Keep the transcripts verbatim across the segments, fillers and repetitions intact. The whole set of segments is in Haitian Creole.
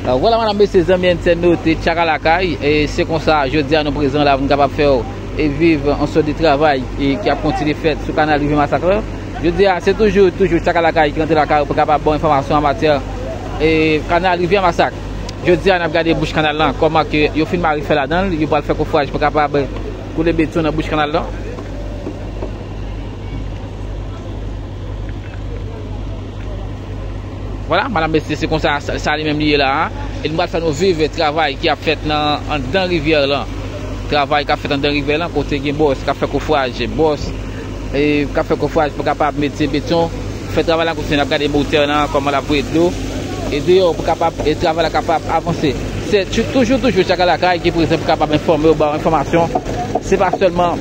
Ah, vwala, medam, mesye, zanmi entènot, e Tchaka Lakay, e se konsa, jodi a nou prezan la pou n kapab fè w e viv yon sòt de travay e ki ap kontinye fèt sou kanal Rivyè Masak la. Jodi a, se toujou, toujou Tchaka Lakay ki rantre lakay ou pou kapab ba w enfòmasyon an matyè e kanal Rivyè Masak. Jodi a, n ap gade bouch kanal lan, kòman ke yo fin mare fè ladan l, yo pral fè kofraj pou kapab koule beton nan bouch kanal lan. Vwala, medam, mesye, se konsa sa, sa li menm li ye la a. E nou pral fè nou viv travay ki ap fèt nan, anndan rivyè lan. Travay k ap fèt anndan rivyè lan, kote gen bòs k ap fè kofraj, bòs, e, k ap fè kofraj pou kapab mete beton, fè travay la kontinye, n ap gade motè lan, kòman l ap voye dlo. E deyò, pou kapab, e travay la kapab avanse. Se tou-, toujou, toujou Tchaka Lakay ki prezan pou kapab enfòme w, ba w enfòmasyon. Se pa sèlman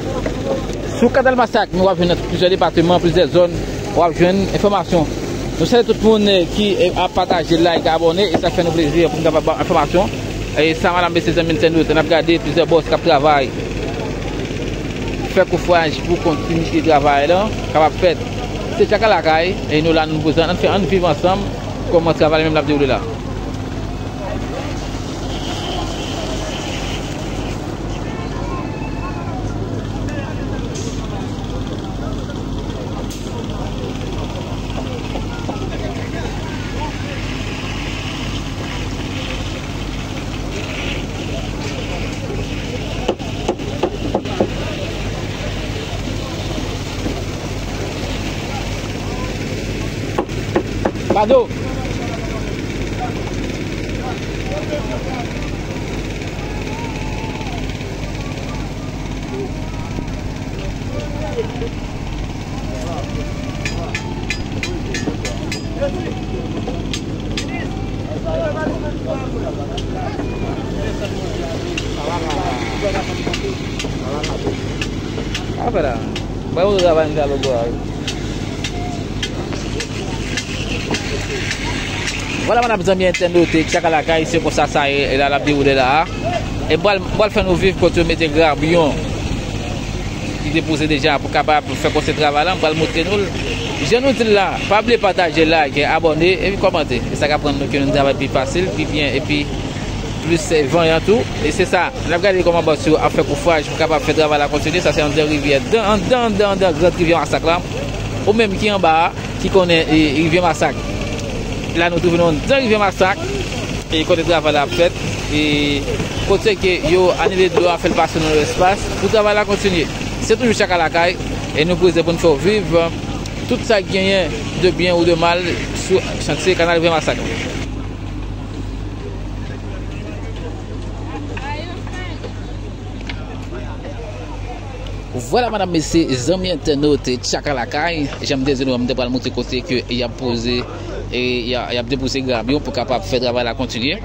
sou Kanal Masak, men w ap jwenn nan plizyè depatman, plizyè zòn, w ap jwenn enfòmasyon. Nou salye tout moun, eh, ki, eh, ap pataje, like, abòne, e sa fè nou plezi pou nou kapab ba w enfòmasyon. E sa, medam, mesye, zanmi entènot, n ap gade plizyè bòs k ap travay, fè kofraj pou kontinite travay lan kapab fèt. Se Tchaka Lakay, e nou la, nou prezan, ann fè, ann viv ansanm kòman travay la menm l ap dewoule la. Bado. Apa la? Mwen ou travay m travay bwa. Vwala, medam, zanmi entènot, Tchaka Lakay, se konsa sa ye, e la l ap dewoule la a. E m pral, m pral fè nou viv kote yo mete grabyon ki depoze deja pou kapab fè kontinye travay la. M pral montre nou l. Jan nou di l la, pa bliye pataje, like, abòne, epi kòmante. E sa ka pran nou ke nou travay pi fasil, pi byen, epi plis vanyan tou. E se sa, n ap gade kòman bòs yo ap fè kofraj pou kapab fè travay la kontinye. Sa se anndan rivyè, anndan, anndan, anndan, anndan Grand Rivyè Masak la. Ou menm ki anba a, ki konnen, e, Rivyè Masak. La, nou twouve nou anndan Rivyè Masak, e kote travay la ap fèt, e kote ke yo anile dlo a, fè l pase nan lòt espas, pou travay la kontinye. Se toujou Tchaka Lakay, e nou prezan pou n fè w viv tout sa k genyen de byen ou de mal sou chantye Kanal Rivyè Masak. Vwala, medam, mesye, zanmi entènot, Tchaka Lakay. Jan m te di nou, m te pral montre kote ke y ap poze, e y a, y ap depoze grabyon pou kapab fè travay la kontinye.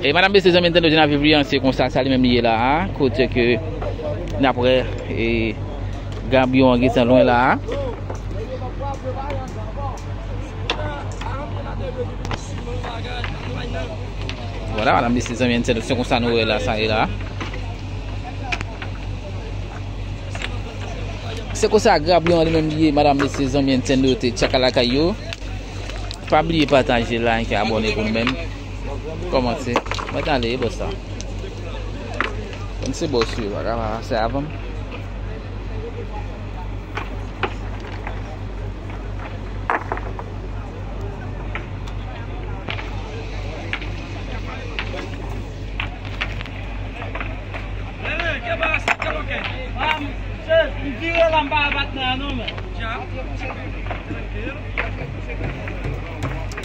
E medam, mesye, zanmi entènot, jan n ap viv li an, se konsa sa li menm li ye la a, kote ke n ap wè, e, grabyon an gentan lwen la a. Vwala, medam, mesye, zanmi entènot, se konsa nou wè la, sa ye la. Se konsa grabyon an li menm li ye, medam, mesye, zanmi entènot, Tchaka Lakay yo. Pa bliye pataje, like, abòne pou nou menm. Kòmante. Mwen t ale, e bò sa. Konn se bòs yo, pa ka pase avan m.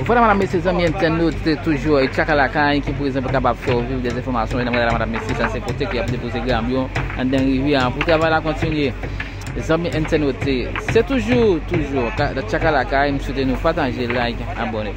Vwala, medam, mesye, zanmi entènot, se toujou, e, Tchaka Lakay ki prezan pou kapab fè w viv de enfòmasyon. E nan mwen la, medam, mesye, sa se kote ke y ap depoze grabyon anndan rivyè a pou travay la kontinye. Zanmi entènot, se toujou, toujou, ka-, Tchaka Lakay, m swete nou pataje, like, abòne.